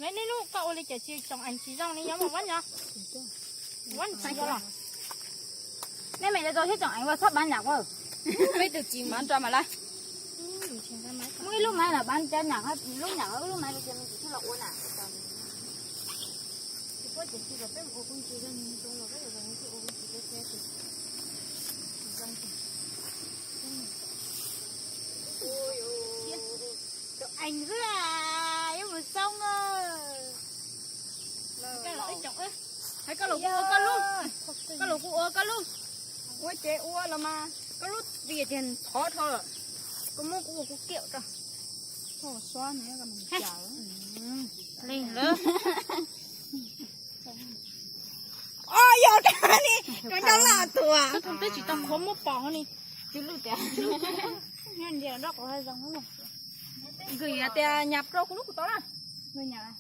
Ves nej lub koj ua li cas tsis tsoom eev tsis zoo li, yuav mus vaj no. Vaj tsis yuav los. Nej me cov tau thiab tsoom eev ua txhob bav nyam ua. Peb tus tsis bav nrog mas lawm. Muaj ib lub maiv los bav cov nyam, lub nyam ib lub maiv li ces me ntsis thiaj los ua na. Tsoom eev xwb, yuav mus xoob. Hais koj los kuj ua koj lub, koj los kuj ua koj lub. Ua ces ua los mas koj lub tias tias ntxhov dhau lawm, koj muab kuv ua kuv kiam rau. Leej lawm. O, yog li, koj nyob laj tuaj. Koj tsis tau qhuav muab pom li. Nkws tias nyas rau kuv lub kuv tau na. Nkws nyas.